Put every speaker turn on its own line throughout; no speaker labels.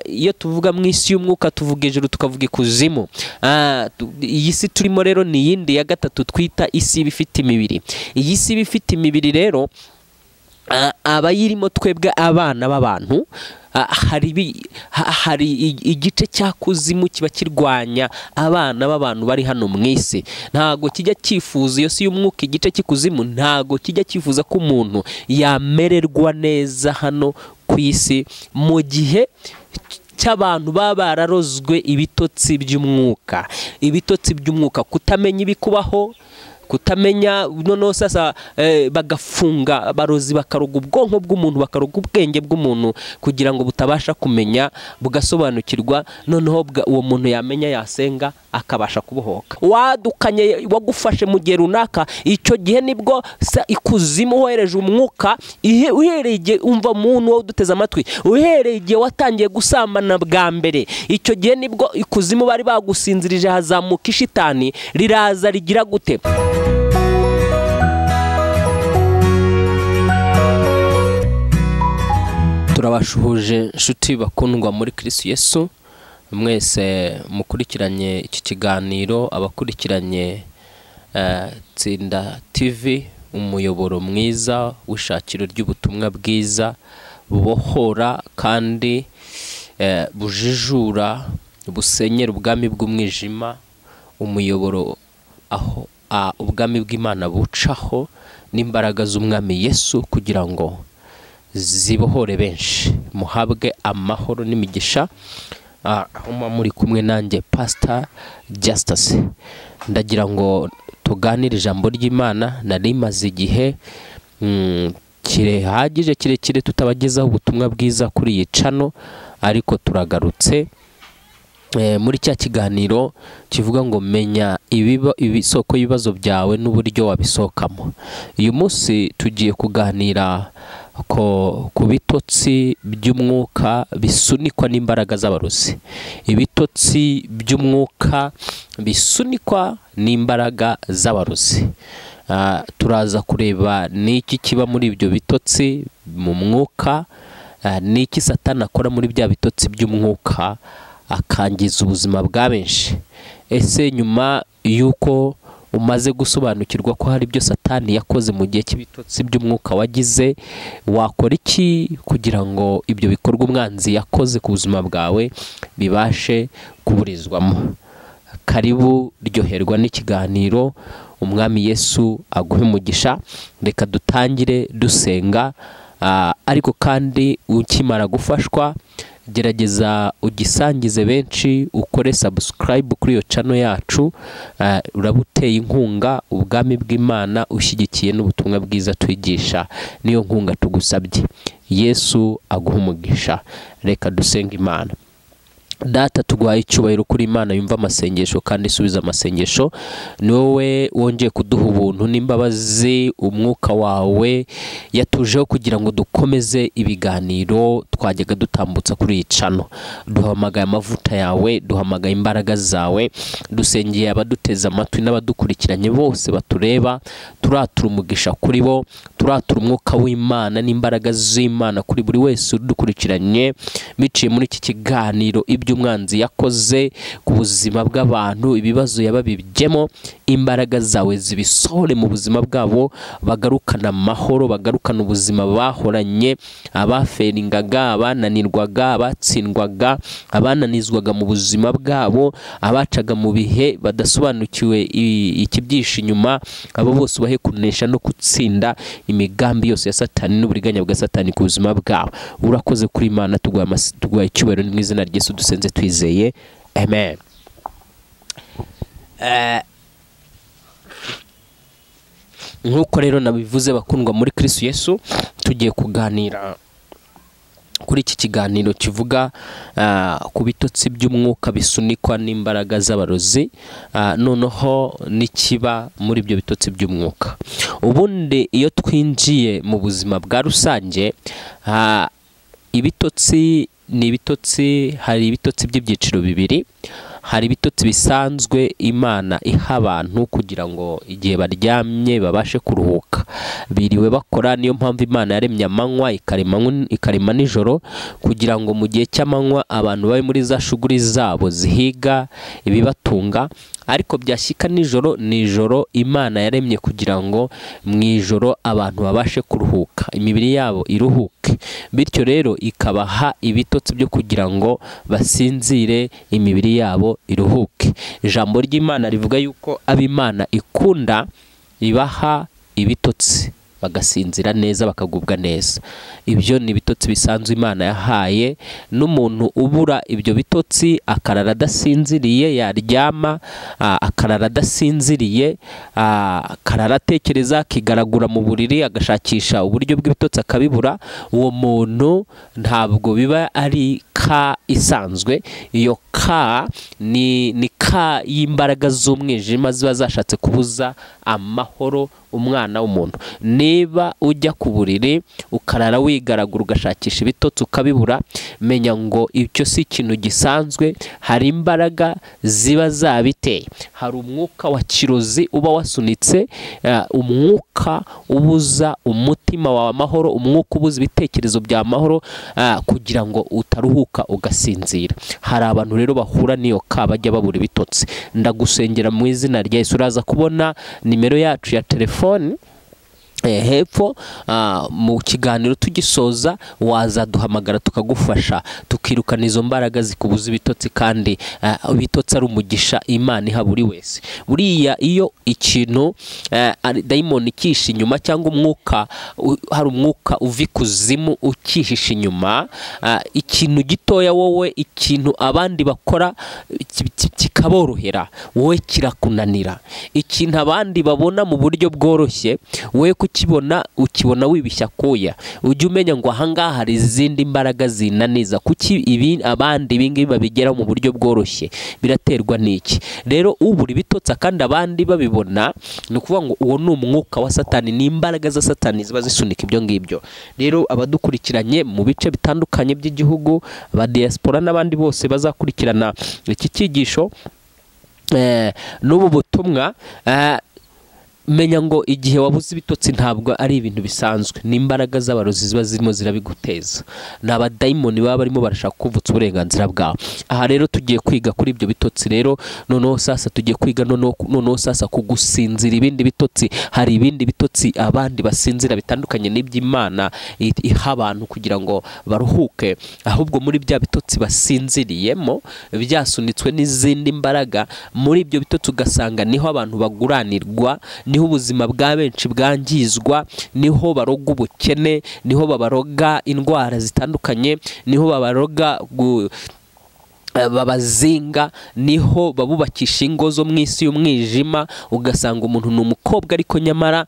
Iyo tuvuga mu isi y'umwuka tuvuga ijuru, tukavuga ikuzimu. Iyi si turimo rero ni iyindi ya gatatu twita isi ibifite imibiri. Iyi si ibifite imibiri rero abayirimo twebwe abana b'abantu, hari igice cya kuzimu kiba kirwanya abana b'abantu bari hano mu isi. Ntago kijya cyifuza iyo si y'umwuka, igice cy'ikuzimu ntago kijya cyifuza ko umuntu yamererwa neza hano ku isi mu gihe cy'abantu baba bararozwe ibitotsi by'umwuka. Ibitotsi by'umwuka, kutamenya ibikubaho, kutamenya noneho sasa bagafunga abarozi, bakaroga ubwonko bw'umuntu, bakaroga ubwenge bw'umuntu kugira ngo butabasha kumenya, bugasobanukirwa. Noneho uwo muntu yamenya, yasenga, akabasha kubohoka. Wadukanye wagufashe mu gihe runaka, icyo gihe nibwo ikuzimu wohereje umwuka. Uhereye igihe umva muntu wowe uduteze amatwi, uhereye igihe watangiye gusambana bwa mbere, icyo gihe nibwo ikuzimu bari bagusinzirije, hazamuka ishitani riraza rigira gute? Turabashuhuje inshuti bakundwa muri Kristo Yesu, mwese mukurikiranye iki kiganiro, abakurikiranye Tsinda TV, umuyoboro mwiza w'ishakiro ry'ubutumwa bwiza bubohora kandi bujijura, busenyera ubwami bw'umwijima, umuyoboro aho ubwami bw'Imana bucaho n'imbaraga z'umwami Yesu kugira ngo zibohore benshi. Muhabwe amahoro n'imigisha. Aho muri kumwe nanjye Pastor Justus, ndagira ngo tuganire ijambo ry'Imana. Nari maze igihe kirehagije kirekire tutabagezaho ubutumwa bwiza kuri iyi channel, ariko turagarutse muri cya kiganiro kivuga ngo menya ibisoko y'ibibazo byawe n'uburyo wabisohokamo. Uyu munsi tugiye kuganira ku bitotsi by'umwuka bisunikwa n'imbaraga z'abarozi. Ibitotsi by'umwuka bisunikwa n'imbaraga z'abarozi. Turaza kureba n'iki kiba muri ibyo bitotsi mu mwuka, n'iki Satani akora muri bya bitotsi by'umwuka akangiza ubuzima bwa benshi. Ese nyuma yuko umaze gusobanukirwa ko hari ibyo Satani yakoze mu gihe cy'ibitotsi by'umwuka wagize, wakora iki kugira ngo ibyo bikorwa umwanzi yakoze ku buzima bwawe bibashe kuburizwamo? Karibu, ryoherwa n'ikiganiro. Umwami Yesu aguhe umugisha. Reka dutangire dusenga, ariko kandi ukimara gufashwa gerageza ugisangize benshi, ukore subscribe kuri iyo channel yacu. Urabuteye inkunga ubwami bw'Imana, ushyigikiye n'ubutumwa bwiza twigisha. Niyo nkunga tugusabye. Yesu aguhe umugisha. Reka dusenge Imana. Data, tuguhaye icyubahiro kuri Imana yumva amasengesho kandi isubiza amasengesho. Ni wowe wongeye kuduha ubuntu n'imbabazi, umwuka wawe yatujeho kugira ngo dukomeze ibiganiro twajyaga dutambutsa kuri iyi channel. Duhamagaye amavuta yawe, duhamagaye imbaraga zawe, dusengeye abaduteze amatwi n'abadukurikiranye bose batureba. Turatura umugisha kuri bo, turatura umwuka w'Imana n'imbaraga z'Imana kuri buri wese udukurikiranye biciye muri iki kiganiro. Ibyo umwanzi yakoze ku buzima bw'abantu, ibibazo yababibyemo, imbaraga zawe zibisohore mu buzima bwabo, bagarukana amahoro, bagarukana ubuzima bahoranye. Abaferingaga, abananirwaga, abatsindwaga, abananizwaga mu buzima bwabo, abacaga mu bihe badasobanukiwe ikibyishe inyuma, abo bose ubahe kunesha no gutsinda imigambi yose ya Satani n'uburiganya bwa Satani ku buzima bwabo. Urakoze kuri Imana, tuguhaye icyubahiro mu izina rya Yesu dusenze twizeye, amen. Nk'uko rero nabivuze bakundwa muri Kristo Yesu, tugiye kuganira kuri iki kiganiro kivuga ku bitotsi by'umwuka bisunikwa n'imbaraga z'abarozi, noneho n'ikiba muri ibyo bitotsi by'umwuka. Ubundi iyo twinjiye mu buzima bwa rusange, ibitotsi ni ibitotsi. Hari ibitotsi by'ibyiciro bibiri. Hari ibitotsi bisanzwe Imana iha abantu kugira ngo igihe baryamye babashe kuruhuka. Biriwe bakora, niyo mpamvu Imana yaremye amanywa ikarema nijoro, kugira ngo mu gihe cy'amanywa abantu babe muri za shuguri zabo zihiga ibibatunga, ariko byashyika nijoro, nijoro Imana yaremye kugira ngo mu ijoro abantu babashe kuruhuka, imibiri yabo iruhuke. Bityo rero ikabaha ibitotsi byo kugira ngo basinzire, imibiri yabo iruhuke. Ijambo ry'Imana rivuga yuko ab'Imana ikunda ibaha ibitotsi bagasinzira neza, bakagubwa neza. Ibyo ni ibitotsi bisanzwe Imana yahaye n'umuntu ubura ibyo bitotsi akarara adasinziriye, yaryama akarara adasinziriye, akarara atekereza, akigaragura mu buriri, agashakisha uburyo bw'ibitotsi akabibura. Uwo muntu ntabwo biba ari ka isanzwe. Iyo ka ni ka y'imbaraga z'umwijima ziba zashatse kubuza amahoro umwana w'umuntu. Niba ujya ku buriri ukarara wigaragura ugashakisha ibitotsi ukabibura, menya ngo icyo si ikintu gisanzwe, hari imbaraga ziba zabiteye. Hari umwuka wa kirozi uba wasunitse, umwuka ubuza umutima wawe amahoro, umwuka ubuza ibitekerezo bya mahoro, kugira ngo utaruhuka ugasinzira. Hari abantu rero bahura n'iyo ka bajya babura ibitotsi. Ndagusengera mu izina rya Yesu. Uraza kubona nimero yacu ya telefoni hepfo mu kiganiro tugisoza, wazaduhamagara tukagufasha, tukirukana izo mbaraga zikubuza ibitotsi. Kandi ibitotsi ari umugisha Imana iha buri wese. Buriya iyo ikintu dayimoni ikihishe inyuma, cyangwa umwuka, hari umwuka uva ikuzimu ukihishe inyuma, ikintu gitoya wowe, ikintu abandi bakora kikaborohera, wowe kirakunanira. Ikintu abandi babona mu buryo bworoshye, wowe kukibona ukibona wibishya kuya. Ujye umenya ngo ahangaha hari izindi mbaraga zinaniza. Kuki ibi abandi ibingibi babigera mu buryo bworoshye? Biraterwa n'iki? Rero ubura ibitotsi kandi abandi babibona, ni ukuvuga ngo uwo ni umwuka wa Satani, ni imbaraga za Satani ziba zisunika ibyo ngibyo. Rero abadukurikiranye mu bice bitandukanye by'igihugu, aba diaspora n'abandi bose bazakurikirana iki cyigisho n'ubu butumwa, menya ngo igihe wabuze ibitotsi ntabwo ari ibintu bisanzwe, ni imbaraga z'abarozi ziba zirimo zirabiguteza, ni abadayimoni baba barimo barashaka kuvutsa uburenganzira bwawe. Aha rero tugiye kwiga kuri ibyo bitotsi. Rero noneho sasa tugiye kwiga noneho sasa kugusinzira ibindi bitotsi. Hari ibindi bitotsi abandi basinzira bitandukanye n'iby'Imana iha abantu kugira ngo baruhuke, ahubwo muri bya bitotsi basinziriyemo byasunitswe n'izindi mbaraga. Muri ibyo bitotsi ugasanga niho abantu baguranirwa, niho ubuzima bwa benshi bwangizwa, niho baroga ubukene, niho babaroga indwara zitandukanye, niho babaroga babazinga, niho babubakisha ingo zo mu isi y'umwijima. Ugasanga umuntu ni umukobwa ariko nyamara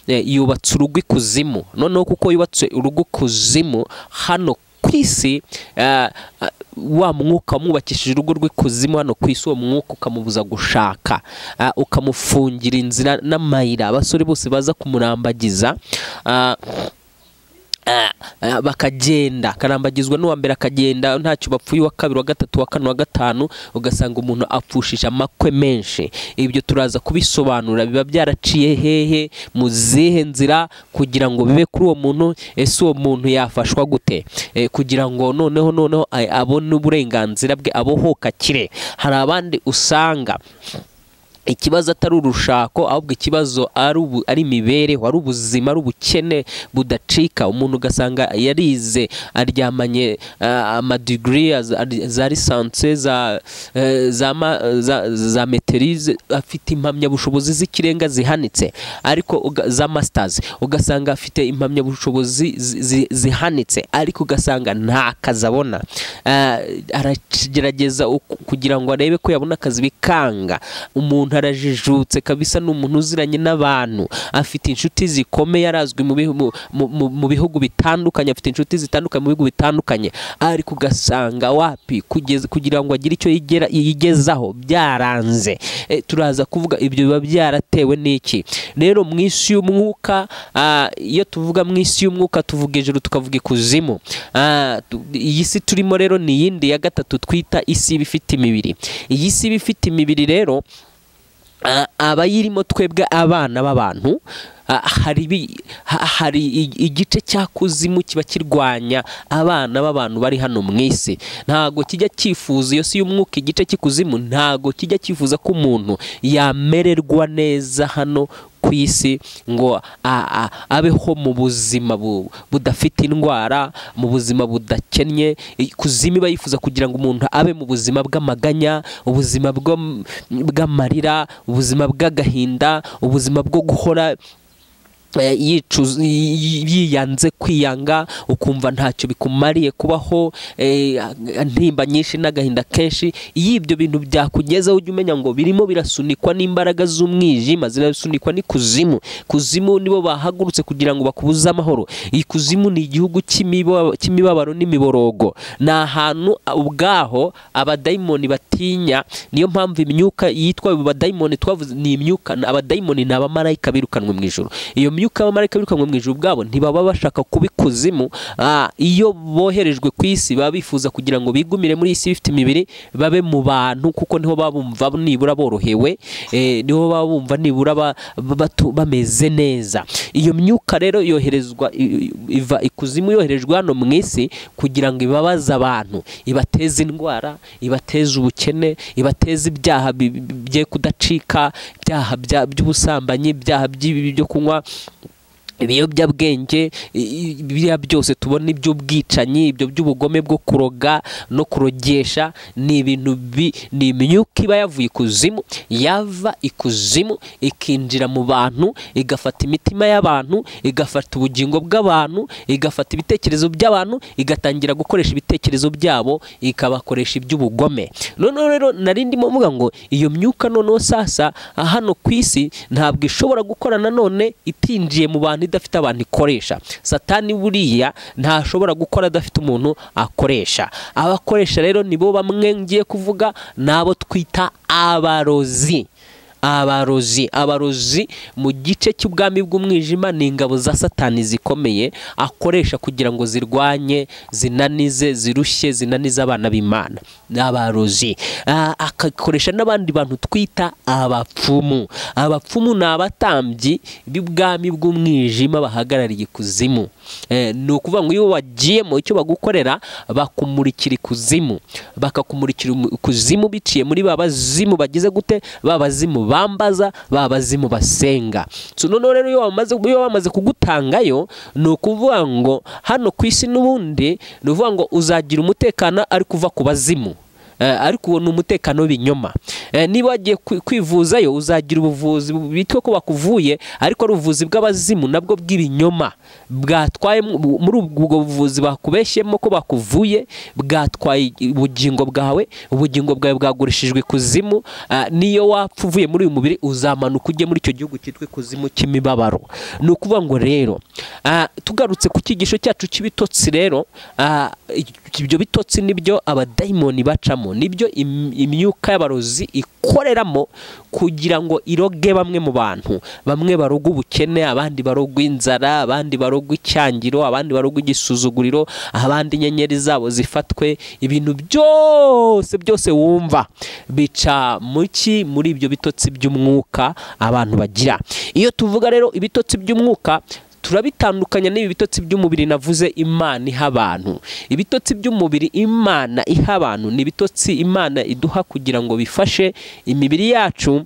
yubatse urugo ikuzimu. Noneho kuko yubatse urugo ikuzimu hano ku isi, wa mwuka wamwubakishije urugo rw'ikuzimu hano ku isi, uwo mwuka ukamubuza gushaka, ukamufungira inzira n'amayira. Abasore bose baza kumurambagiza bakagenda, akarambagizwa n'uwa mbere akagenda ntacyo bapfuye, uwa kabiri, wa gatatu, wa kane, wa gatanu, ugasanga umuntu apfushije amakwe menshi. Ibyo turaza kubisobanura, biba byaraciye hehe, mu zihe nzira kugira ngo bibe kuri uwo muntu, ese uwo muntu yafashwa gute kugira ngo noneho abone uburenganzira bwe, abohoka akire. Hari abandi usanga ikibazo atari urushako, ahubwo ikibazo ari imibereho, ari ubuzima, ari ubukene budacika. Umuntu ugasanga yarize, aryamanye amadegree za lisanse, za maîtrise, afite impamyabushobozi z'ikirenga zihanitse, ariko za masters, ugasanga afite impamyabushobozi zihanitse, ariko ugasanga nta kazi abona. Aragerageza kugira ngo arebe ko yabona akazi bikanga. Umuntu arajijutse kabisa, ni umuntu uziranye n'abantu, afite inshuti zikomeye, arazwi mu bihugu bitandukanye, afite inshuti zitandukanye mu bihugu bitandukanye, ariko ugasanga wapi kugira ngo agire icyo yigezaho byaranze. Turaza kuvuga ibyo biba byaratewe n'iki. Rero mu isi y'umwuka, iyo tuvuga mu isi y'umwuka tuvuga ijuru, tukavuga ikuzimu. Iyi si turimo rero rero ni yindi ya gatatu twita isi ibifite imibiri. Iyi si ibifite imibiri rero abayirimo twebwe abana b'abantu, hari igice cya kuzimu kiba kirwanya abana b'abantu bari hano mu isi. Ntago kijya cyifuza iyo si y'umwuka, igice cy'ikuzimu ntago kijya cyifuza ko umuntu yamererwa neza hano ku isi ngo abeho mu buzima budafite indwara, mu buzima budakennye. Kuzimu iba yifuza kugira ngo umuntu abe mu buzima bw'amaganya, ubuzima bw'amarira, ubuzima bw'agahinda, ubuzima bwo guhora yiyanze kwiyanga, ukumva ntacyo bikumariye kubaho, intimba nyinshi n'agahinda kenshi. Iyo ibyo bintu byakugezeho ujye umenya ngo birimo birasunikwa n'imbaraga z'umwijima, zirasunikwa n'ikuzimu. Kuzimu nibo bahagurutse kugira ngo bakubuze amahoro. Ikuzimu ni igihugu cy'imibabaro n'imiborogo, ni ahantu ubwaho abadayimoni batinya. Niyo mpamvu imyuka yitwa abadayimoni twavuze ni imyuka, abadayimoni ni abamarayika birukanwe mu ijuru. Iyo myuka abamarayika birukanwe mu ijuru ubwabo ntibaba bashaka kuba ikuzimu. Iyo boherejwe ku isi baba bifuza kugira ngo bigumire muri isi ifite imibiri, babe mu bantu, kuko niho babumva nibura borohewe, niho babumva nibura bameze neza. Iyo myuka rero yoherezwa iva ikuzimu, yoherejwe hano mu isi kugira ngo ibabaze abantu, ibateze indwara, ibateze ubukene, ibateze ibyaha bye kudacika, ibyaha by'ubusambanyi, ibyaha byo kunywa ibiyobyabwenge, biriya byose tubona iby'ubwicanyi, ibyo by'ubugome bwo kuroga no kurogesha, ni ibintu ni imyuka iba yavuye ikuzimu, yava ikuzimu ikinjira mu bantu, igafata imitima y'abantu, igafata ubugingo bw'abantu, igafata ibitekerezo by'abantu, igatangira gukoresha ibitekerezo byabo, ikabakoresha iby'ubugome. Noneho rero nari ndimo mvuga ngo iyo myuka noneho sasa hano ku isi ntabwo ishobora gukora nanone itinjiye mu bantu, idafite abantu ikoresha. Satani buriya ntashobora gukora adafite umuntu akoresha. Abakoresha rero nibo bamwe ngiye kuvuga, nabo twita abarozi. Abarozi mu gice cy'ubwami bw'umwijima ni ingabo za Satani zikomeye akoresha kugira ngo zirwanye, zinanize, zirushye, zinanize abana b'Imana. N'abarozi akakoresha n'abandi bantu twita abapfumu. Abapfumu ni abatambyi b'ubwami bw'umwijima bahagarariye ikuzimu. Ni ukuvuga ngo iyo wagiyemo icyo bagukorera, bakumurikira ikuzimu, bakakumurikira ikuzimu biciye muri babazimu bagize gute, babazimu bambaza, babazimu basenga. So noneho rero iyo bamaze kugutangayo, ni ukuvuga ngo hano ku isi n'ubundi ni ukuvuga ngo uzagira umutekano ari kuva ku bazimu, ariko uwo ni umutekano w'ibinyoma. Niba wagiye kwivuzayo uzagira ubuvuzi bitwa ko bakuvuye, ariko ari ubuvuzi bw'abazimu nabwo bw'ibinyoma, bwatwaye muri ubwo buvuzi bakubeshyemo ko bakuvuye, bwatwaye ubugingo bwawe, ubugingo bwawe bwagurishijwe ikuzimu. Niyo wapfa uvuye muri uyu mubiri uzamanuka ujye muri icyo gihugu cyitwa ikuzimu cy'imibabaro. Ni ukuvuga ngo rero tugarutse ku cyigisho cyacu cy'ibitotsi rero, ibyo bitotsi nibyo abadayimoni bacamo, nibyo imyuka y'abarozi ikoreramo kugira ngo iroge bamwe mu bantu. Bamwe baroga ubukene, abandi baroga inzara, abandi baroga icyangiro, abandi baroga igisuzuguriro, abandi inyenyeri zabo zifatwe. Ibintu byose byose wumva bica muki muri ibyo bitotsi by'umwuka abantu bagira. Iyo tuvuga rero ibitotsi by'umwuka turabitandukanya n'ibi bitotsi by'umubiri navuze Imana iha abantu. Ibitotsi by'umubiri Imana iha abantu ni ibitotsi Imana iduha kugira ngo bifashe imibiri yacu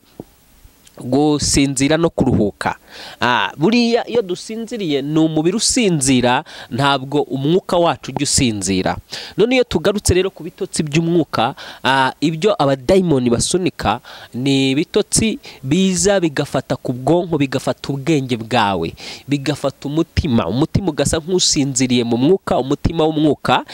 gusinzira no kuruhuka. Buriya iyo dusinziriye ni umubiri usinzira, ntabwo umwuka wacu ujya usinzira. None iyo tugarutse rero ku bitotsi by'umwuka, ibyo abadayimoni basunika ni ibitotsi biza bigafata ku bwonko, bigafata ubwenge bwawe, bigafata umutima, umutima ugasa nk'usinziriye mu mwuka, umutima w'umwuka,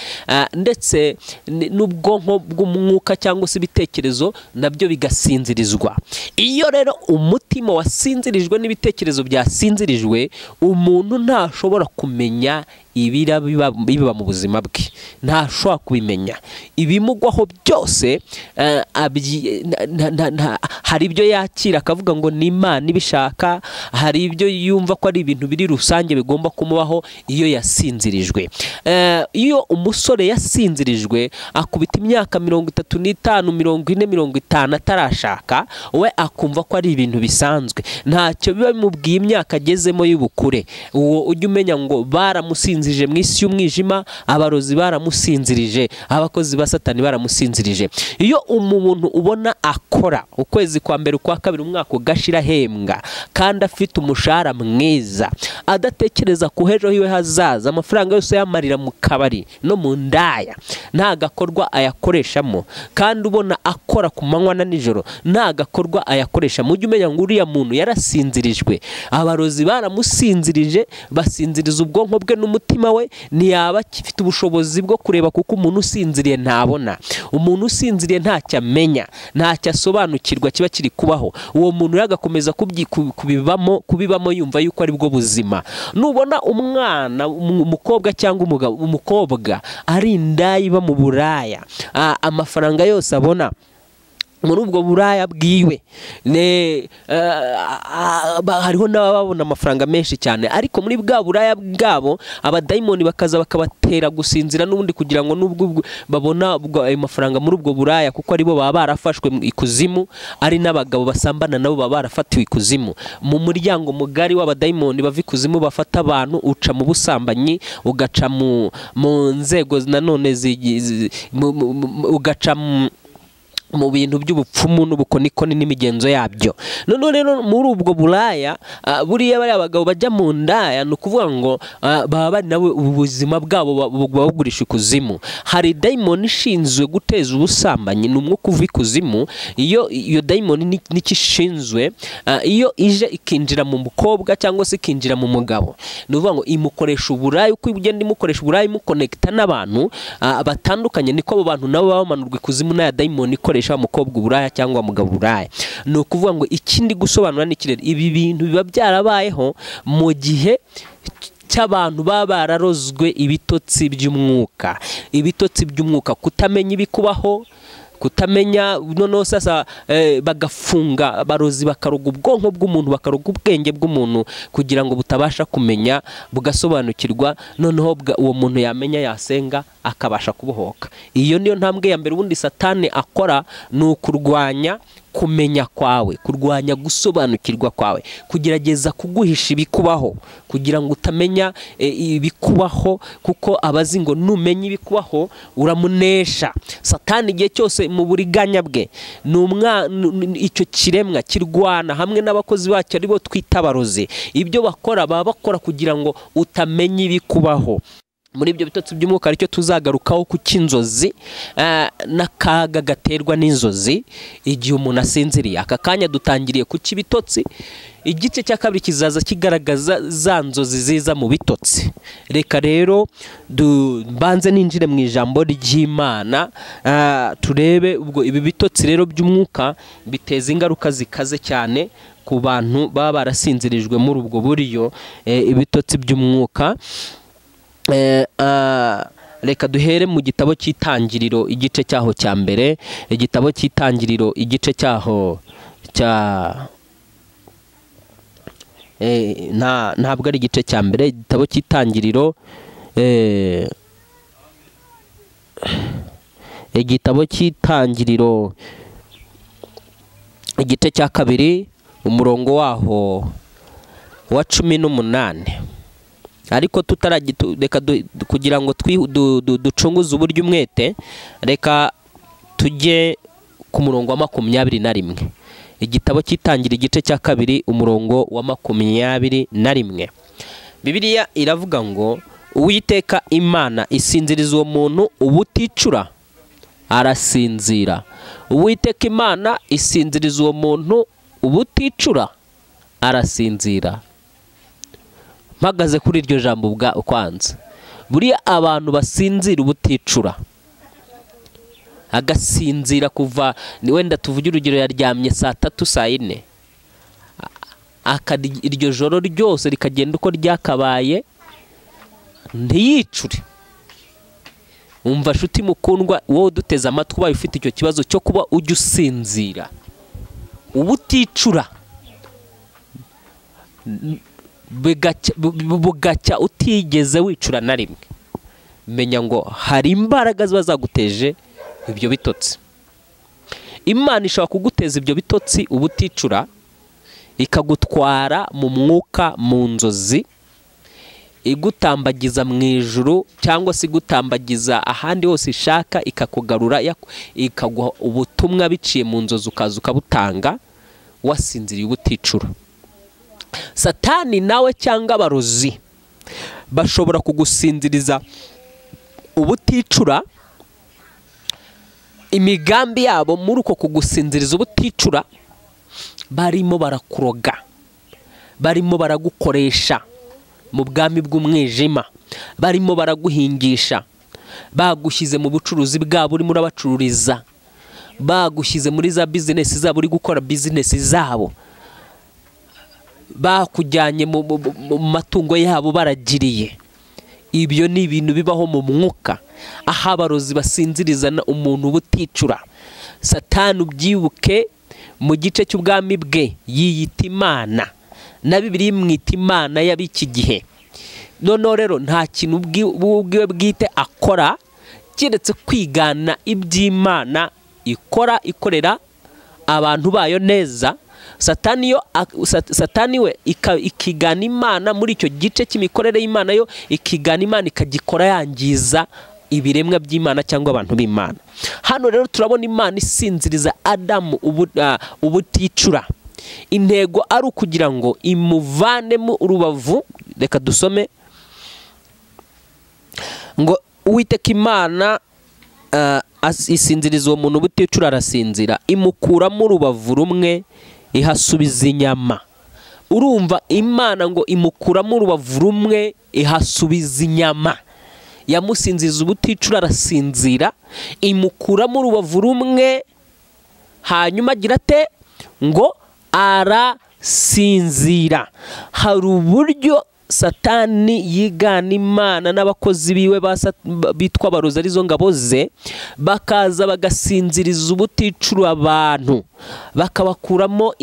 ndetse n'ubwonko bw'umwuka cyangwa se ibitekerezo nabyo bigasinzirizwa. Iyo rero umutima wasinzirijwe n'ibitekerezo byasinzirijwe, umuntu ntashobora kumenya ibira biba mu buzima bwe, ntashobora kubimenya. Ibimugwaho byose hari ibyo yakira akavuga ngo ni Imana ibishaka, hari ibyo yumva ko ari ibintu biri rusange bigomba kumubaho iyo yasinzirijwe. Iyo umusore yasinzirijwe akubita imyaka 35, 40, 50 atarashaka, we akumva ko ari ibintu bisanzwe, ntacyo biba bimubwiye imyaka agezemo y'ubukure. Uwo ujya umenya ngo baramusinzirije mu isi y'umwijima, abarozi baramusinzirije, abakozi ba Satani baramusinzirije. Iyo umuntu ubona akora ukwezi kwa mbere, kwa kabiri, umwaka ugashira ahembwa kandi afite umushahara mwiza, adatekereza ku hejo hiwe hazaza, amafaranga yose yamarira mu kabari no mu ndaya, nta gakorwa ayakoreshamo, kandi ubona akora ku manywa na nijoro nta gakorwa ayakoresha, mujye umenya ngo uriya muntu yarasinzirijwe, abarozi baramusinzirije, basinziriza ubwonko bwe n'umutima we, ntiyaba afite ubushobozi bwo kureba, kuko umuntu usinziriye ntabona, umuntu usinziriye ntacyo amenya, ntacyo asobanukirwa kiba kiri kubaho. Uwo muntu yagakomeza kubibamo yumva yuko ari bwo buzima. Nubona umwana umukobwa cyangwa umugabo, umukobwa ari indaya iba mu buraya, amafaranga yose abona muri ubwo buraya bwiwe, hariho n'ababona amafaranga menshi cyane, ariko muri bwa buraya bwabo abadayimoni bakaza bakabatera gusinzira n'ubundi, kugira ngo nubwo babona ayo mafaranga muri ubwo buraya, kuko aribo baba barafashwe ikuzimu, ari n'abagabo basambana nabo baba barafatiwe ikuzimu. Mu muryango mugari w'abadayimoni bava ikuzimu bafata abantu, uca mu busambanyi, ugaca mu nzego nanone, ugaca mu bintu by'ubupfumu n'ubukonikoni n'imigenzo yabyo. None rero muri ubwo buraya, buriya bari abagabo bajya mu ndaya, ni ukuvuga ngo baba bari nabo ubuzima bwabo babugurisha ikuzimu. Hari dayimoni ishinzwe guteza ubusambanyi, ni umwuka uva ikuzimu. Iyo dayimoni nikishinzwe, iyo ije ikinjira mu mukobwa cyangwa se ikinjira mu mugabo, ni ukuvuga ngo imukoresha uburaya, uko igenda imukoresha uburaya imukonekita n'abantu batandukanye, niko abo bantu nabo bamanurwa ikuzimu n'aya dayimoni ikoresha umukobwa uburaya cyangwa umugabo uburaya. Ni ukuvuga ngo ikindi gusobanura ni kirere, ibi bintu biba byarabayeho mu gihe cy'abantu baba bararozwe ibitotsi by'umwuka, ibitotsi by'umwuka, kutamenya ibikubaho, kutamenya. Noneho sasa bagafunga abarozi, bakaroga ubwonko bw'umuntu, bakaroga ubwenge bw'umuntu kugira ngo butabasha kumenya, bugasobanukirwa. Noneho uwo muntu yamenya, yasenga, akabasha kubohoka. Iyo niyo ntambwe ya mbere ubundi Satani akora, ni ukurwanya kumenya kwawe, kurwanya gusobanukirwa kwawe, kugerageza kuguhisha ibikubaho kugira ngo utamenya ibikubaho, kuko abazi ngo numenya ibikubaho uramunesha. Satani igihe cyose mu buriganya bwe, icyo kiremwa kirwana hamwe n'abakozi bacyo aribo twita abarozi, ibyo bakora baba bakora kugira ngo utamenya ibikubaho. Muri ibyo bitotsi by'umwuka aricyo tuzagarukaho ku cy'inzozi n'akaga gaterwa n'inzozi igihe umuntu asinziriye. Aka kanya dutangiriye ku cy'ibitotsi, igice cya kabiri kizaza kigaragaza za nzozi ziza mu bitotsi. Reka rero mbanze ninjire mu ijambo ry'Imana, turebe ubwo ibi bitotsi rero by'umwuka biteza ingaruka zikaze cyane ku bantu baba barasinzirijwe muri ubwo buryo. Ibitotsi by'umwuka, reka duhere mu gitabo cy'Itangiriro igice cyaho cya mbere, igitabo cy'Itangiriro igice cyaho cya ntabwo ari igice cya mbere, igitabo cy'Itangiriro, igitabo cy'Itangiriro igice cya kabiri, umurongo waho wa 18. Ariko reka kugira ngo ducunguze uburyo umwete, reka tujye ku murongo wa 21. Igitabo cy'Itangiriro igice cya kabiri, umurongo wa 21. Bibiliya iravuga ngo Uwiteka Imana isinziriza uwo muntu ubuticura arasinzira. Uwiteka Imana isinziriza uwo muntu ubuticura arasinzira. Mpagaze kuri iryo jambo bwa kwanza, buriya abantu basinzira ubuticura, agasinzira kuva wenda tuvuge urugero yaryamye saa 3 saa 4, iryo joro ryose rikagenda uko ryakabaye, ntiyicure. Umva shuti mukundwa, wowe duteze amatwi, ubaye ufite icyo kibazo cyo kuba ujya usinzira ubuticura bugacya utigeze wicura na rimwe, menya ngo hari imbaraga ziba zaguteje ibyo bitotsi. Imana ishobora kuguteza ibyo bitotsi ubuticura, ikagutwara mu mwuka, mu nzozi, igutambagiza mu ijuru cyangwa se igutambagiza ahandi hose ishaka, ikakugarura, ikaguha ubutumwa biciye mu nzozi, ukaza ukabutanga wasinziriye ubuticura. Satani nawe cyangwa abarozi bashobora kugusinziriza ubuticura. Imigambi yabo muri uko kugusinziriza ubuticura, barimo barakuroga, barimo baragukoresha mu bwami bw'umwijima, barimo baraguhingisha, bagushyize mu bucuruzi bwabo urimo urabacururiza, bagushyize muri za bizinesi zabo uri gukora bizinesi zabo, bakujyanye mu matungo yabo baragiriye. Ibyo ni ibintu bibaho mu mwuka, aho abarozi basinziriza umuntu ubuticura. Satani ubyibuke mu gice cy'ubwami bwe yiyita Imana, na Bibiliya imwita Imana y'ab'iki gihe. Noneho rero nta kintu ubwiwe bwite akora keretse kwigana iby'Imana ikora, ikorera abantu bayo neza. Satani we ikigana Imana muri icyo gice cy'imikorere y'Imana, yo ikigana Imana ikagikora yangiza ibiremwa by'Imana cyangwa abantu b'Imana. Hano rero turabona Imana isinziriza Adamu ubuticura, intego ari ukugira ngo imuvanemo urubavu. Reka dusome ngo Uwiteka Imana isinziriza uwo muntu ubuticura, arasinzira, imukuramo urubavu rumwe ihasubiza inyama. Urumva Imana ngo imukuramo urubavu rumwe ihasubiza inyama. Yamusinziza ubuticura arasinzira, imukuramo urubavu rumwe, hanyuma agira ate? Ngo arasinzira. Hari uburyo Satani yigana Imana n'abakozi biwe bitwa abarozi, arizo ngabo ze, bakaza bagasinziriza ubuticura abantu, bakabakuramo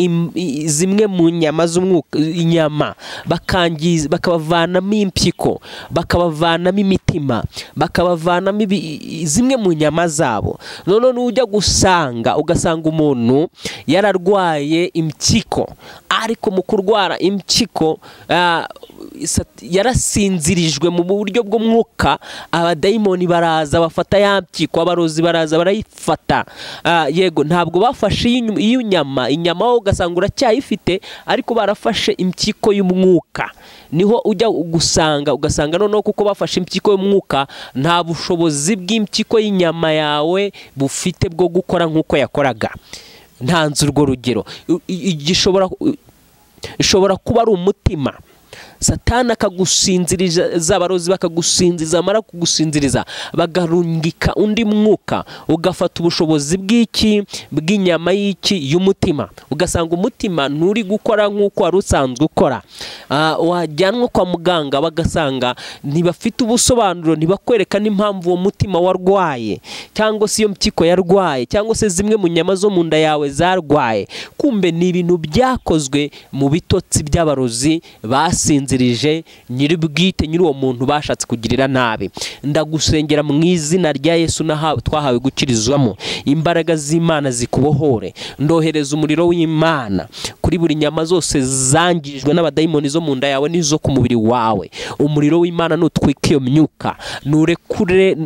zimwe mu nyama z'umwuka, inyama bakangiza, bakabavanamo impyiko, bakabavanamo imitima, bakabavanamo zimwe mu nyama zabo. None ujya gusanga ugasanga umuntu yararwaye impyiko, ariko mu kurwara impyiko yarasinzirijwe mu buryo bw'umwuka, abadayimoni baraza bafata ya mpyiko, abarozi baraza barayifata. Yego ntabwo bafashe inyama, inyama wowe ugasanga uracyayifite, ariko barafashe impyiko y'umwuka. Niho ujya gusanga ugasanga noneho kuko bafashe impyiko y'umwuka, nta bushobozi bw'impyiko y'inyama yawe bufite bwo gukora nk'uko yakoraga. Ntanze urwo rugero, ishobora kuba ari umutima. Satani akagusinziriza, abarozi bakagusinziriza, amara kugusinziriza bagarungika undi mwuka, ugafata ubushobozi bw'iki, bw'inyama y'iki, y'umutima, ugasanga umutima nturi gukora nk'uko wari usanzwe ukora. Wajyanwa kwa muganga bagasanga ntibafite ubusobanuro, ntibakwereka n'impamvu uwo mutima warwaye, cyangwa se iyo mpyiko yarwaye, cyangwa se zimwe mu nyama zo mu nda yawe zarwaye. Kumbe ni ibintu byakozwe mu bitotsi by'abarozi basinzirije nyiri bwite, nyiri uwo muntu bashatse kugirira nabi. Ndagusengera mu izina rya Yesu twahawe gukirizwamo, imbaraga z'Imana zikubohore. Ndohereza umuriro w'Imana kuri buri nyama zose zangijwe n'abadayimoni zo mu nda yawe n'izo ku mubiri wawe. Umuriro w'Imana nutwike iyo myuka, nurekure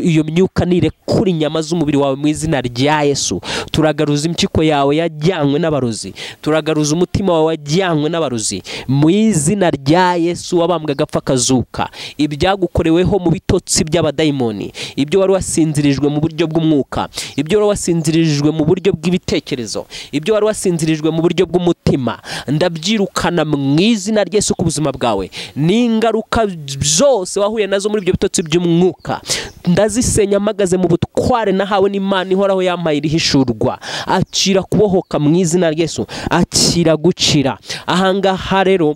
iyo myuka, nirekure inyama z'umubiri wawe mu izina rya Yesu. Turagaruza impyiko yawe yajyanywe n'abarozi, turagaruza umutima wawe wajyanywe n'abarozi mu izina rya Yesu wabambwe agapfa kazuka. Ibyagukoreweho mu bitotsi by'abadayimoni, ibyo wari wasinzirijwe mu buryo bw'umwuka, ibyo wari wasinzirijwe mu buryo bw'ibitekerezo, ibyo wari wasinzirijwe mu buryo bw'umutima, ndabyirukana mu izina rya Yesu ku buzima bwawe. N'ingaruka zose wahuye nazo muri ibyo bitotsi by'umwuka ndazisenya mpagaze mu butware nahawe n'Imana ihoraho yampaye irihishurwa. Akira kubohoka mu izina rya Yesu, akira gukira. Ahangaha rero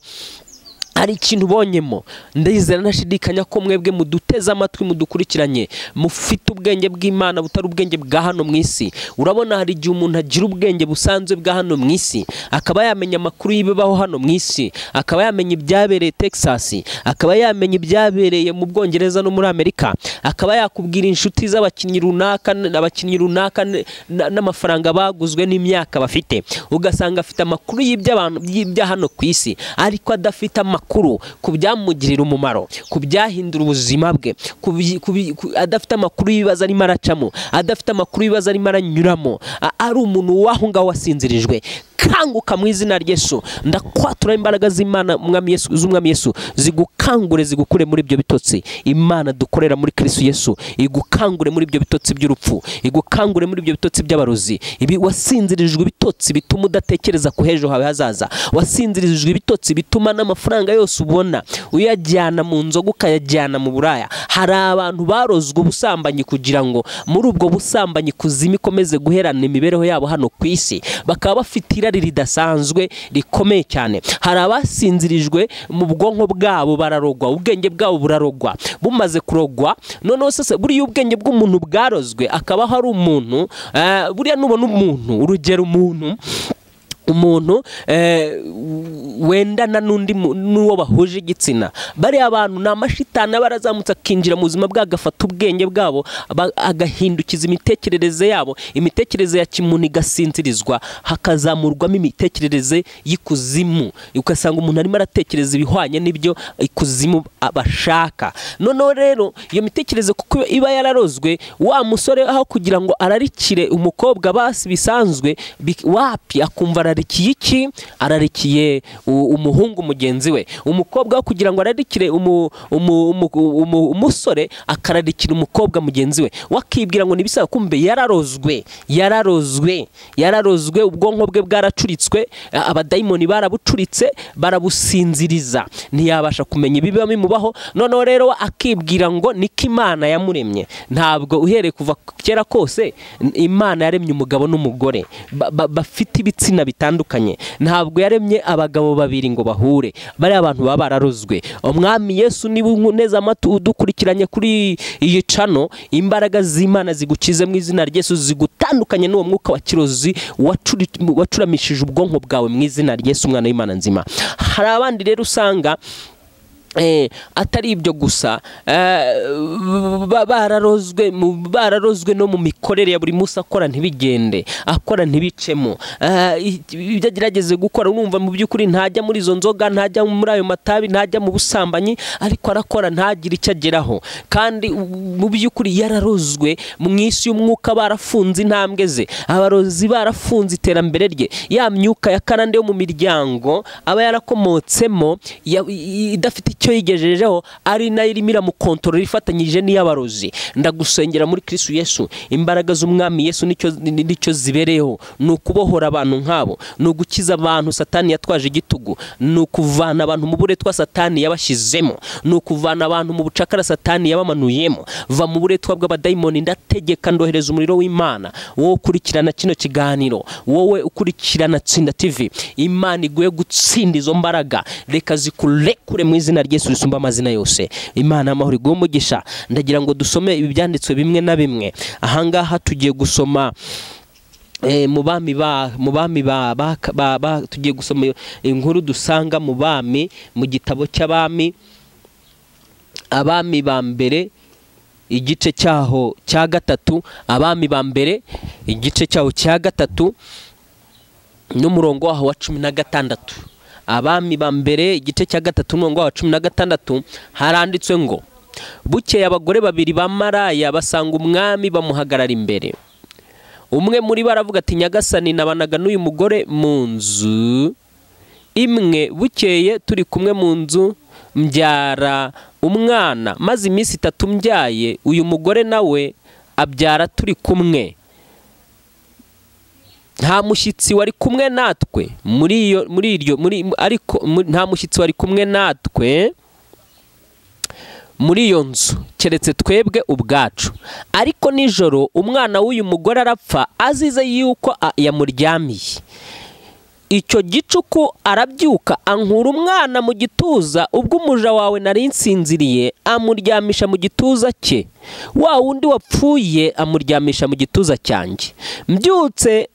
Hari ikintu ubonyemo. Ndizera ntashidikanya ko mwebwe muduteze amatwi, mudukurikiranye, mufite ubwenge bw'Imana butari ubwenge bwa hano mu isi. Urabona hari igihe umuntu agira ubwenge busanzwe bwa hano mu isi, akaba yamenya amakuru y'ibibaho hano mu isi, akaba yamenya ibyabereye Texas, akaba yamenya ibyabereye mu Bwongereza no muri Amerika, akaba yakubwira inshuti z'abakinnyi runaka, abakinnyi runaka n'amafaranga baguzwe n'imyaka bafite. Ugasanga afite amakuru y'iby'abantu y'ibya hano ku isi, ariko adafite amakuru ku byamugirira umumaro, ku byahindura ubuzima bwe, adafite amakuru y'ibibazo arimo aracamo, adafite amakuru y'ibibazo arimo aranyuramo, ari umuntu w'aho ngaho wasinzirijwe. Kanguka mu izina rya Yesu. Ndakwatura imbaraga z'Imana Umwami Yesu, z'Umwami Yesu, zigukangure, zigukure muri ibyo bitotsi. Imana dukorera muri Kristo Yesu igukangure muri ibyo bitotsi by'urupfu, igukangure muri ibyo bitotsi by'abarozi. Ibi wasinzirijwe ibitotsi bituma udatekereza ku hejo hawe hazaza, wasinzirijwe ibitotsi bituma n'amafaranga yose ubona uyajyana mu nzoga, ukayajyana mu buraya. Hari abantu barozwe ubusambanyi kugira ngo muri ubwo busambanyi kuzimu ikomeze guherana imibereho yabo hano ku isi, bakaba bafite irari ridasanzwe rikomeye cyane. Hari abasinzirijwe mu bwonko bwabo, bararogwa, ubwenge bwabo burarogwa. Bumaze kurogwa, noneho sasa buriya ubwenge bw'umuntu bwarozwe, akaba hari umuntu buriya nubona umuntu, urugero umuntu wendana n'undi n'uwo bahuje igitsina, bariya abantu ni amashitani aba arazamutse akinjira mu buzima bwabo, agafata ubwenge bwabo, agahindukiza imitekerereze yabo, imitekerereze ya kimuntu igasinzirizwa, hakazamurwamo imitekerereze y'ikuzimu. Ugasanga umuntu arimo aratekereza ibihwanye n'ibyo ikuzimu bashaka. Noneho rero iyo mitekerereze kuko iba yararozwe, wa musore aho kugira ngo ararikire umukobwa basi bisanzwe, wapi, akumva ararikiye iki? Ararikiye umuhungu mugenzi we. Umukobwa kugira ngo ararikire umusore, akararikira umukobwa mugenzi we, wakibwira ngo nibisaba, kumbe yararozwe, yararozwe, yararozwe, ubwonko bwe bwaracuritswe, abadayimoni barabucuritse, barabusinziriza, ntiyabasha kumenya ibiba bimubaho. Noneho rero akibwira ngo niko Imana yamuremye. Ntabwo uhereye kuva kera kose Imana yaremye umugabo n'umugore bafite ibitsina bitandukanye. Ntabwo yaremye abagabo babiri ngo bahure. Bariya abantu baba bararozwe. Umwami Yesu niba uneza amatwi udukurikiranye kuri iyi cano, imbaraga z'Imana zigukize mu izina rya Yesu, zigutandukanye n'uwo mwuka wa kirozi wacuramishije ubwonko bwawe mu izina rya Yesu umwana w'Imana nzima. Hari abandi rero usanga atari ibyo gusa, bararozwe no mu mikorere ya buri munsi, akora ntibigende, akora ntibicemo, ibyo agerageze gukora urumva mu by'ukuri ntajya muri izo nzoga, ntajya muri ayo matabi, ntajya mu busambanyi, ariko arakora ntagire icyo ageraho. Kandi mu by'ukuri yararozwe mu isi y'umwuka, barafunze intambwe ze, abarozi barafunze iterambere rye. Ya myuka ya karande yo mu miryango aba yarakomotsemo idafite icyo yigejejeho, ari nayo irimo iramukontorora ifatanyije n'iy'abarozi. Ndagusengera muri Kristo Yesu, imbaraga z'Umwami Yesu nicyo zibereyeho, ni ukubohora abantu nk'abo, ni ugukiza abantu Satani yatwaje igitugu, ni ukuvana abantu mu buretwa Satani yabashyizemo, ni ukuvana abantu mu bucakara Satani yabamanuyemo. Va mu buretwa bw'abadayimoni. Ndategeka, ndohereza umuriro w'Imana. Wowe ukurikirana kino kiganiro, wowe ukurikirana Tsinda TV, Imana iguye gutsinda izo mbaraga, reka zikurekure mu izina rya Yesu risumba amazina yose. Imana amahoro iguhe umugisha. Ndagira ngo dusome ibi byanditswe bimwe na bimwe. Ahangaha tugiye gusoma mu bami ba tugiye gusoma inkuru dusanga mu bami, mu gitabo cy'abami, abami ba mbere igice cyaho cya 3, abami ba mbere igice cyaho cya 3 n'umurongo waho wa 16. Abami ba mbere igice cya 3 n'umurongo wa 16 haranditswe ngo: bukeye abagore babiri ba maraya basanga umwami bamuhagarara imbere. Umwe muri bo aravuga ati: Nyagasani, nabanaga n'uyu mugore mu nzu imwe, bukeye turi kumwe mu nzu mbyara umwana, maze iminsi 3 mbyaye, uyu mugore nawe abyara turi kumwe. Nta mushyitsi wari kumwe natwe muri iyo muri iryo muri ariko nta mushyitsi wari kumwe natwe muri iyo nzu keretse twebwe ubwacu. Ariko nijoro umwana w'uyu mugore arapfa azize yuko yamuryamiye. Icyo gicuku arabyuka ankura umwana mu gituza, ubwo umuja wawe nari nsinziriye, amuryamisha mu gituza cye, wa wundi wapfuye amuryamisha mu gituza cyanjye. Mbyutse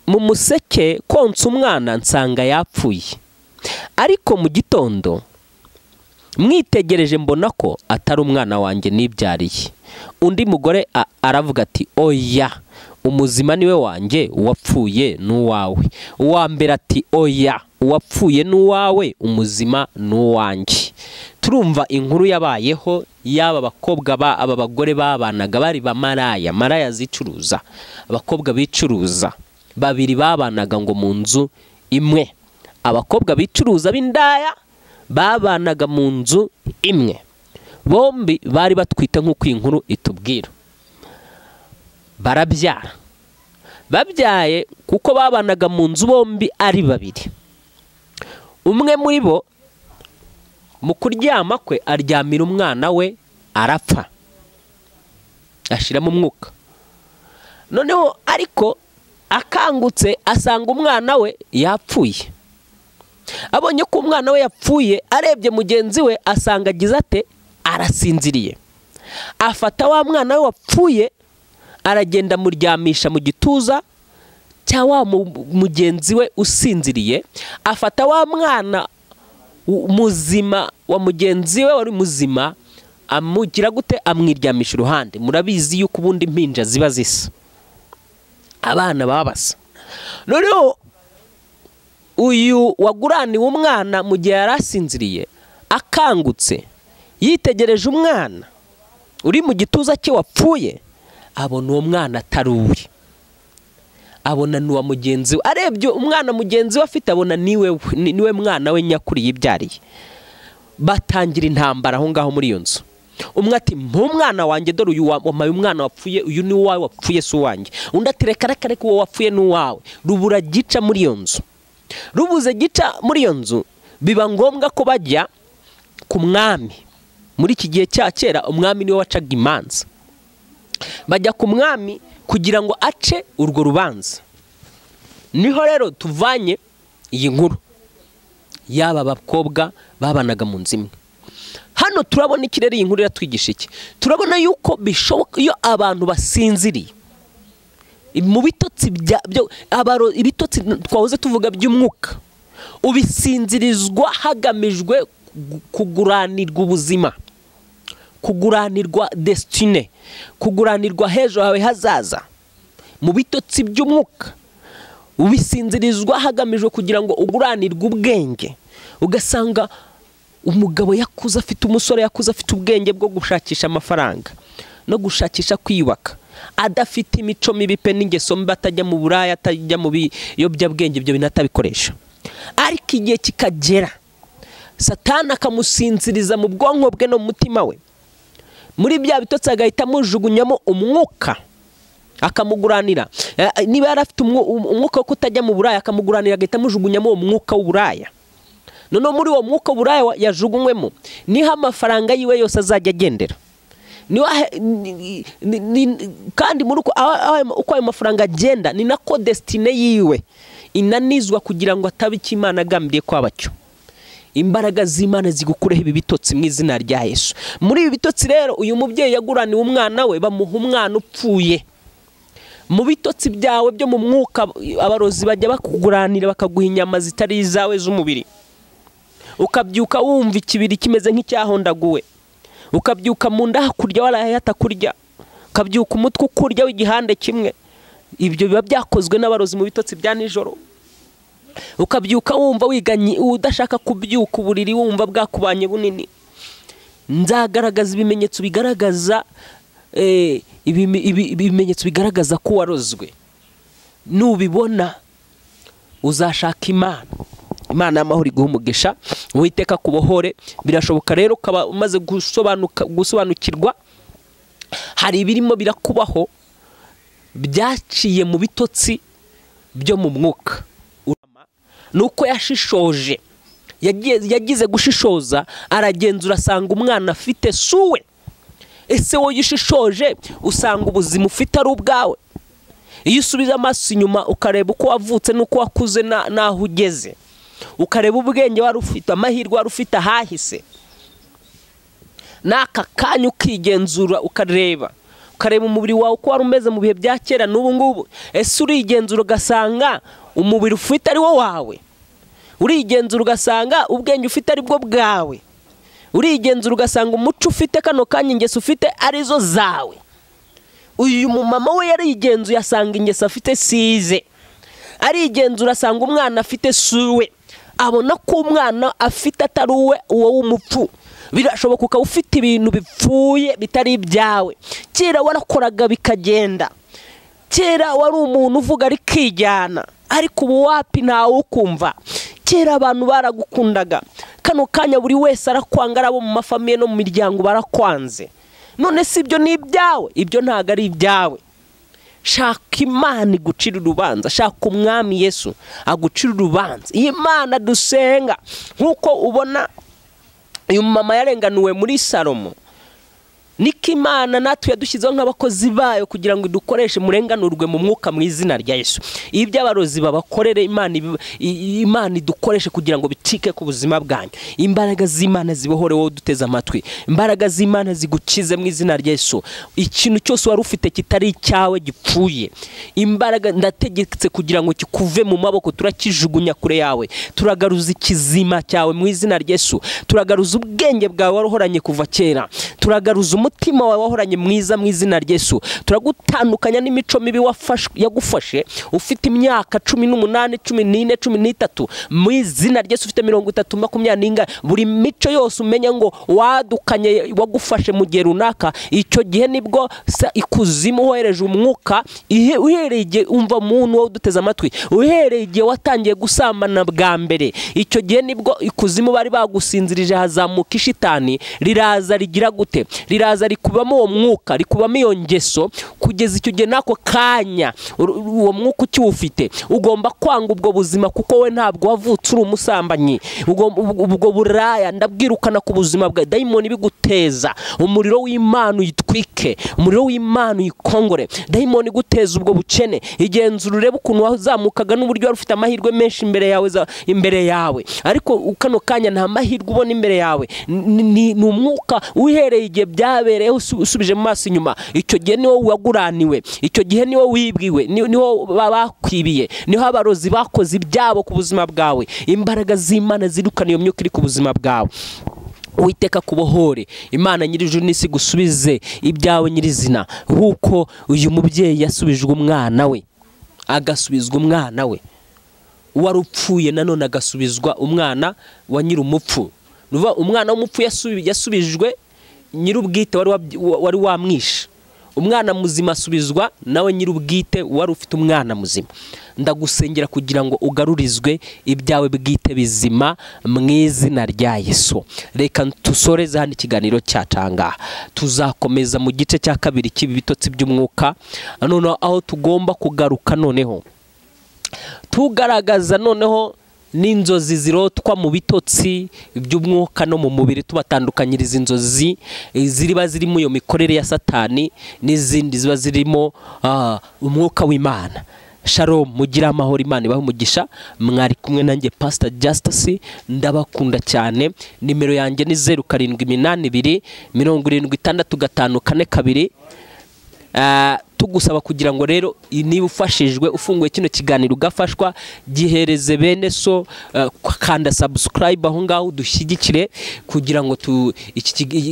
mu museke konsa umwana nsanga yapfuye, ariko mu gitondo mwitegereje mbona ko atari umwana wanjye nibyariye. Undi mugore aravuga ati oya, umuzima niwe wanjye, uwapfuye n'uwawe. Uwa mbere ati oya, uwapfuye n'uwawe, umuzima n'uwanjye. Turumva inkuru yabayeho y'aba bakobwa aba bagore babanaga bari ba maraya, maraya zicuruza, abakobwa bicuruza babiri babanaga ngo mu nzu imwe. Abakobwa bicuruza b'indaya babanaga mu nzu imwe, bombi bari batwite nk'uko inkuru itubwira. Barabyara, babyaye kuko babanaga mu nzu bombi ari babiri. Umwe muri bo mu kuryama kwe aryamira umwana we arapfa, ashiramo umwuka. Noneho ariko akangutse asanga umwana we yapfuye. Abonye ko umwana we yapfuye, arebye mugenzi we asanga agize ate, arasinziriye. Afata wa mwana we wapfuye aragenda muryamisha mu gituza cya wa mugenzi we usinziriye. Afata wa mwana muzima wa mugenzi we wari muzima, amugira gute, amwiryamisha iruhande. Murabizi yuko ubundi impinja ziba zisa, abana babasa. Noneho uyu waguraniwe umwana mu gihe yarasinziriye, akangutse yitegereje umwana uri mu gituza cye wapfuye, abona uwo mwana atari uwe, abona n'uwa mugenzi we. Arebye umwana mugenzi we afite, abona niwe mwana we nyakuri yibyariye. Batangira intambara aho ngaho muri iyo nzu. Umwe ati mpa wanjye, dore uyu wampaye umwana wapfuye, uyu ni uwawe wapfuye si uwanjye. Undi ati reka reka reka, uwo wapfuye ni uwawe. Rubura gica muri iyo nzu. Rubuze gica muri iyo nzu, biba ngombwa ko bajya ku mwami. Muri iki gihe cya kera umwami niwe wacaga imanza. Bajya ku mwami kugira ngo ace urwo rubanza. Niho rero tuvanye iyi nkuru y'aba bakobwa babanaga mu nzu imwe. Hano turabona iki rero, iyi nkuru iratwigisha iki? Turabona yuko bishoboka iyo abantu basinziriye mu bitotsi ibitotsi twahoze tuvuga by'umwuka, ubisinzirizwa hagamijwe kuguranirwa ubuzima, kuguranirwa destine, kuguranirwa hejo hawe hazaza. Mu bitotsi by'umwuka ubisinzirizwa hagamijwe kugira ngo uguranirwe ubwenge. Ugasanga umugabo yakuze afite, umusore yakuze afite ubwenge bwo gushakisha amafaranga no gushakisha kwiyubaka, adafite imico mibi pe n'ingeso mbi, atajya mu buraya, atajya mu biyobyabwenge, ibyo bintu atabikoresha. Ariko igihe kikagera Satani akamusinziriza mu bwonko bwe no mu mutima we, muri bya bitotsi agahita amujugunyamo umwuka, akamuguranira. Niba yari afite umwuka wo kutajya mu buraya, akamuguranira agahita amujugunyamo uwo mwuka w'uburaya. Noneho muri uwo mwuka w'uburaya yajugunywemo niho amafaranga yiwe yose azajya agendera. Kandi muri uko ayo mafaranga agenda ni nako destine yiwe inanizwa kugira ngo atabe icyo Imana agambiriye ko abacyo. Imbaraga z'Imana zigukureho ibi bitotsi mu izina rya Yesu. Muri ibi bitotsi rero uyu mubyeyi yaguraniwe umwana we, bamuha umwana upfuye. Mu bitotsi byawe byo mu mwuka abarozi bajya bakuguranira bakaguha inyama zitari izawe z'umubiri. Ukabyuka wumva ikibiri kimeze nk'icyahondaguwe, ukabyuka mu nda hakurya waraye hatakurya, ukabyuka umutwe ukurya w'igihande kimwe. Ibyo biba byakozwe n'abarozi mu bitotsi bya nijoro. Ukabyuka wumva wiganye, udashaka kubyuka, uburiri wumva bwakubanye bunini. Nzagaragaza ibimenyetso bigaragaza ibimenyetso bigaragaza ko warozwe. Nubibona uzashaka Imana. Imana y'amahoro iguhe umugisha, Uwiteka kubohore. Birashoboka rero ukaba umaze gusobanukirwa hari ibirimo birakubaho byaciye mu bitotsi byo mu mwuka. Nuko yashishoje, yagize gushishoza, aragenzura asanga umwana afite suwe. Ese wowe ushishoje usanga ubuzima ufite ari ubwawe? Iyo usubiza amaso inyuma ukareba uko wavutse n'uko wakuze n'aho ugeze, ukareba ubwenge wari ufite, amahirwe wari ufite ahahise, n'aka kanya ukigenzura, ukareba umubiri wawe uko wari umeze mu bihe bya kera n'ubu ngubu, ese urigenzura ugasanga umubiri ufite ari wo wawe? Urigenzura ugasanga ubwenge ufite ari bwo bwawe? Urigenzura ugasanga umuco ufite kano kanya, ingeso ufite arizo zawe? Uyu mumama we yarigenzuye asanga ingeso afite size, arigenzura asanga umwana afite suwe, abona ko umwana afite atari uwe, uwo w'umupfu. Birashoboka ukaba ufite ibintu bipfuye bitari ibyawe. Kera warakoraga bikagenda, kera wari umuntu uvuga arikijyana, ariko ubu wapi, ntawe ukumva. Kera abantu baragukundaga, kano kanya buri wese arakwanga, arabo mu mafamiye no mu miryango barakwanze. None si ibyo ni ibyawe? Ibyo ntago ari ibyawe. Shaka Imana igucira urubanza, shaka Umwami Yesu agucira urubanza. Iyi Mana dusenga, nkuko ubona uyu mama yarenganuwe muri Salomo, niko Imana natwe yadushyizeho nk'abakozi bayo kugira ngo idukoreshe murenganurwe mu mwuka mu izina rya Yesu. Ibyo abarozi babakorere, Imana idukoreshe kugira ngo bicike ku buzima bwanyu. Imbaraga z'Imana zibohore wowe duteze amatwi, imbaraga z'Imana zigukize mu izina rya Yesu. Ikintu cyose wari ufite kitari icyawe gipfuye, imbaraga ndategetse kugira ngo kikuve mu maboko, turakijugunya kure yawe, turagaruza ikizima cyawe mu izina rya Yesu, turagaruza ubwenge bwawe waruhoranye kuva kera, turagaruza umutima wawe wahoranye mwiza mu izina rya Yesu, turagutandukanya n'imico mibi yagufashe ufite imyaka 18, 14, 13 mu izina rya Yesu, ufite 30, 20, buri mico yose umenya ngo wadukanye wagufashe mu gihe runaka, icyo gihe nibwo ikuzimu wohereje umwuka. Uhereye igihe umva muntu wowe uduteze amatwi, uhereye igihe watangiye gusambana bwa mbere, icyo gihe nibwo ikuzimu bari bagusinzirije, hazamuka ishitani riraza rigira gute? Riraza rikubamo uwo mwuka, rikubamo iyo ngeso, kugeza icyo gihe nako kanya uwo mwuka ukiwufite ugomba kwanga ubwo buzima, kuko we ntabwo wavutse uri umusambanyi. Ubwo buraya ndabwirukana ku buzima bwa dayimoni biguteza umuriro w'Imana uyitwike, umuriro w'Imana uyikongore. Dayimoni iguteza ubwo bukene, igenzura urebe ukuntu wazamukaga n'uburyo wari ufite amahirwe menshi imbere yawe, ariko kano kanya nta mahirwe ubona imbere yawe. Ni umwuka uhereye igihe byabereyeho usubije mu maso inyuma, icyo gihe niwo waguraniwe, icyo gihe niwo wibwiwe, niwo bakwibiye, niho abarozi bakoze ibyabo ku buzima bwawe. Imbaraga z'Imana zirukana iyo myuka iri ku buzima bwawe. Uwiteka kubohore, Imana nyir'ijuru n'isi gusubize ibyawe nyirizina, nkuko uyu mubyeyi yasubijwe umwana we, agasubizwa umwana we wari upfuye, nanone agasubizwa umwana wa nyir'umupfu. Umwana w'umupfu yasubijwe nyir'ubwite wari wamwishe, umwana muzima asubizwa nawe nyir'ubwite wari ufite umwana muzima. Ndagusengera kugira ngo ugarurizwe ibyawe bwite bizima mu izina rya Yesu. Reka tusoreze hano ikiganiro cyatangaha, tuzakomeza mu gice cya kabiri cy'ibi bitotsi by'umwuka, noneho aho tugomba kugaruka noneho tugaragaza noneho n'inzozi zirotwa mu bitotsi by'umwuka no mu mubiri, tubatandukanyiriza inzozi ziriba zirimo iyo mikorere ya Satani n'izindi ziba zirimo umwuka w'Imana. Shalom, mugira amahoro, Imana ibahe umugisha. Mwari kumwe nanjye Pastor Justice, ndabakunda cyane. Nimero yanjye ni 0782 76 542. Tugusaba kugira ngo rero niba ufashijwe ufunguye kino kiganiro ugafashwa, gihereze bene so, kanda subscribe aho ngaho dushyigikire kugira ngo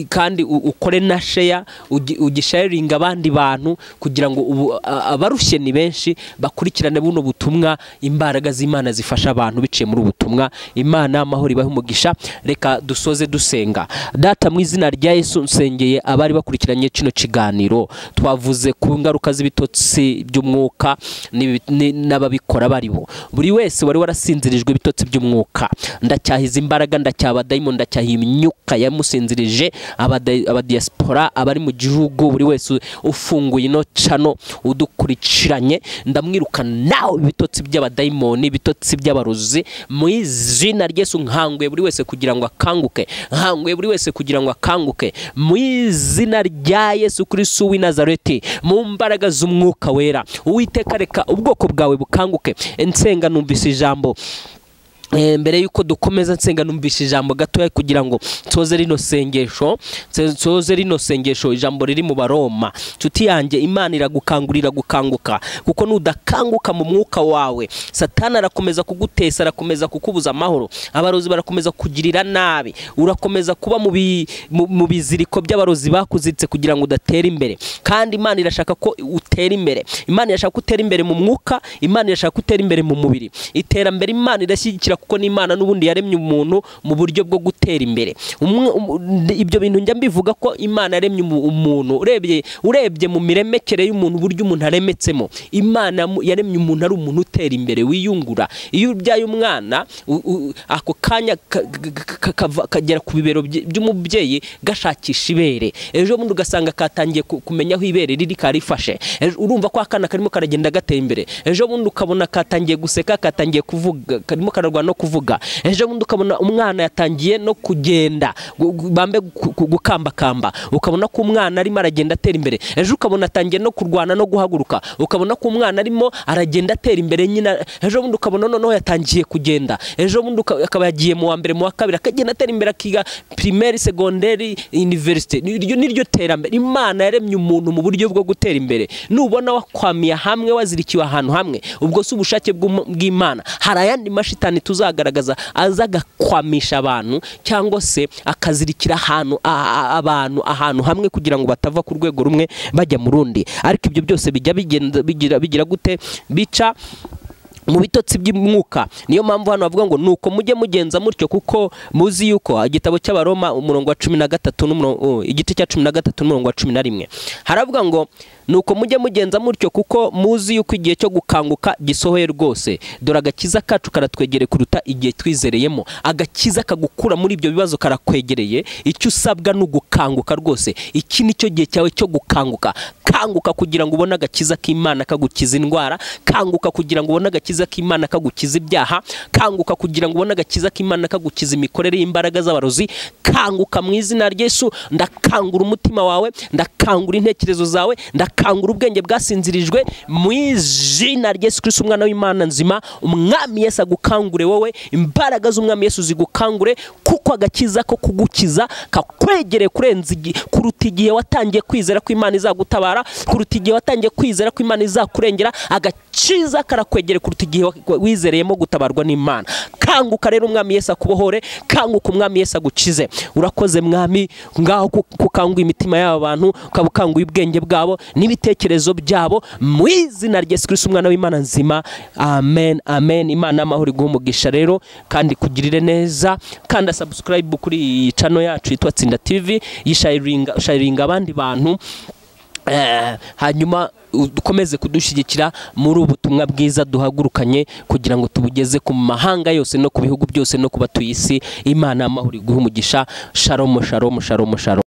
kandi ukore na share, ugisharinga abandi bantu kugira ngo abarushye ni benshi bakurikirane buno butumwa. Imbaraga z'Imana zifasha abantu biciye muri ubutumwa. Imana amahoro ibahe umugisha. Reka dusoze dusenga. Data, mu izina rya Yesu nsengeye abari bakurikiranye kino kiganiro, twavuze ku ngaruka z'ibitotsi by'umwuka n'ababikora baribo. Buri wese wari warasinzirijwe ibitotsi by'umwuka, ndacyahiza imbaraga, ndacyaba dayimoni, ndacyaha imyuka yamusinzirije, abadiaspora abari mu gihugu, buri wese ufunguye ino channel udukurikiranye, ndamwiruka nawe. bitotsi by'abadayimoni, ibitotsi by'abarozi. Mu izina rya Yesu nkanguye buri wese kugira ngo akanguke, nkanguye buri wese kugira ngo akanguke mu izina rya Yesu Kristo w'i Nazareti, mu mbaraga z'umwuka wera. Uwiteka reka ubwoko bwawe bukanguke. Nsenga numvise ijambo mbere yuko dukomeza, nsenga numvise ijambo gatoya kugira ngo nsoze rino sengesho, nsoze rino sengesho, ijambo riri mu Baroma. Nshuti yanjye, Imana iragukangurira gukanguka, kuko nudakanguka mu mwuka wawe, Satani arakomeza kugutesa, arakomeza kukubuza amahoro, abarozi barakomeza kugirira nabi, urakomeza kuba mu biziriko by'abarozi bakuziritse kugira ngo udatera imbere. Kandi Imana irashaka ko utera imbere, Imana irashaka ko utera imbere mu mwuka, Imana irashaka ko utera imbere mu mubiri. Iterambere Imana irashyigikira, kuko n'Imana n'ubundi yaremye umuntu mu buryo bwo gutera imbere. Ibyo bintu njya mbivuga ko Imana yaremye umuntu, urebye mu miremekere y'umuntu, uburyo umuntu aremetsemo, Imana yaremye umuntu ari umuntu utera imbere, wiyungura. Iyo ubyaye umwana, ako kanya kagera ku bibero by'umubyeyi gashakisha ibere, ejo bundi ugasanga katangiye kumenya aho ibere riri, karifashe. Urumva ko akana karimo karagenda gatera imbere. Ejo bundi ukabona katangiye guseka, katangiye kuvuga, karimo kararwana no kuvuga. Ejo bundi ukabona umwana yatangiye no kugenda, bambe gukambakamba, ukabona ko umwana arimo aragenda atera imbere. Ejo ukabona atangiye no kurwana no guhaguruka, ukabona ko umwana arimo aragenda atera imbere nyina. Ejo bundi ukabona noneho yatangiye kugenda. Ejo bundi akaba yagiye mu wa mbere, mu wa kabiri, akagenda atera imbere, akiga primaire, secondaire, university. Niryo terambere. Imana yaremye umuntu mu buryo bwo gutera imbere. Nubona wakwamiye hamwe, wazirikiwe ahantu hamwe, ubwo si ubushake bw'Imana. Hari ayandi mashitani tuzagaragaza aza agakwamisha abantu, cyangwa se akazirikira ahantu abantu ahantu hamwe kugira ngo batava ku rwego rumwe bajya mu rundi. Ariko ibyo byose bijya bigenda bigira gute? Bica mu bitotsi by'umwuka. Niyo mpamvu hano bavuga ngo nuko mujye mugenza mutyo, kuko muzi yuko, igitabo cy'Abaroma umurongo wa 13 igice cya 13 n'umurongo wa 11, haravuga ngo nuko mujye mugenza mutyo, kuko muzi yuko igihe cyo gukanguka gisohoye rwose. Dore agakiza kacu karatwegereye kuruta igihe twizereyemo. Agakiza kagukura muri ibyo bibazo karakwegereye. Icyo usabwa ni ugukanguka rwose. Iki nicyo gihe cyawe cyo gukanguka. Kanguka kugira ngo ubone agakiza k'Imana kagukiza indwara, kanguka kugira ngo ubone agakiza k'Imana kagukiza ibyaha, kanguka kugira ngo ubone agakiza k'Imana kagukiza imikorere y'imbaraga z'abarozi. Kanguka mu izina rya Yesu. Ndakangura umutima wawe, ndakangura intekerezo zawe, ndakangura ubwenge bwasinzirijwe mu izina rya Yesu Kristo umwana w'Imana nzima. Umwami Yesu agukangure wowe, imbaraga z'umwami Yesu zigukangure, kuko agakiza ko kugukiza kakwegereye kurenza kuruta igihe watangiye kwizera ko Imana izagutabara, kuruta igihe watangiye kwizera ko Imana izakurengera. Agakiza karakwegereye kuruta igihe wizereyemo gutabarwa n'Imana. Kanguka rero umwami Yesu akubohore, kanguka umwami Yesu agukize. Urakoze mwami, ngaho kukanguye imitima y'aba bantu, ukabukanguye ubwenge bwabo n'ibitekerezo byabo mu izina rya Yesu Kristo umwana w'Imana nzima. Amen, amen. Imana amahoro iguhe umugisha rero, kandi kugirire neza. Kanda subscribe kuri channel yacu yitwa Tsinda TV, yisharinga abandi bantu, hanyuma dukomeze kudushyigikira muri ubutumwa bwiza duhagurukanye kugira ngo tubugeze ku mahanga yose no ku bihugu byose no ku batuye isi. Imana amahoro iguhe umugisha. Shalom, shalom, shalom, shalom.